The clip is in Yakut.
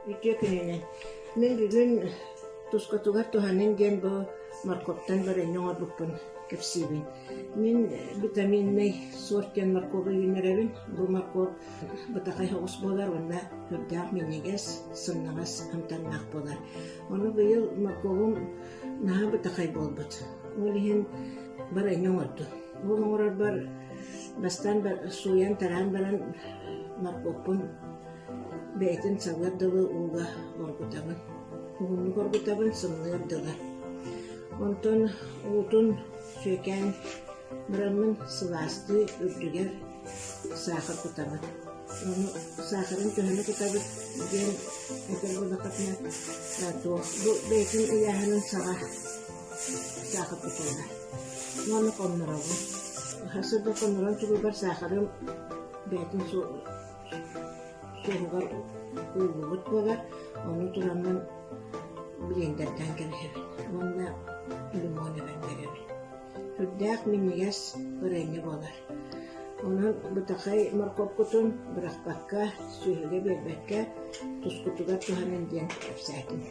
Үтүө күнүнэн. Мин бүгүн тускутугар туһаныҥ диэн бу моркуоптан барыанньа оҥорбуппун кэпсиибин. Мин витаминнай сорт диэн моркуобу үүннэрэбин. Бу моркуоп бытахай соҕус буолар уонна сүрдээх минньигэс, сымнаҕас амтаннаах буолар. Ону быйыл моркуобум наһаа бытахай буолбут. Ол иһин барыанньа оҥордум. Ол оҥорорбор бастаан сууйан-тараан баран моркуоппун Бэйэтин салыар дылы ууга оргутабын. Уһуннук оргутабын, сымныар дылы. Онтон уутун сүөкээн бараммын сылаастыы үрдүгэр саахар кутабын. Ону саахарын төһөнү кутабыт диэн этэр буоллаххытына, туох бу бэйэтин ыйааһынын саҕа саахар кутуллар. Уонна хонноробун. Сарсыарда хоннорон туруубар саахарым бэйэтин Суоһугар ууллубут буолар, ону тураммын блендердээн кэбиһэбин уонна лимон эбэн биэрэбин. Сүрдээх минньигэс варенье буолар. Онон бытахай моркуопкутун бырахпакка, сүөһүгэ биэрбэккэ тускутугар туһанын диэн кэпсээтим.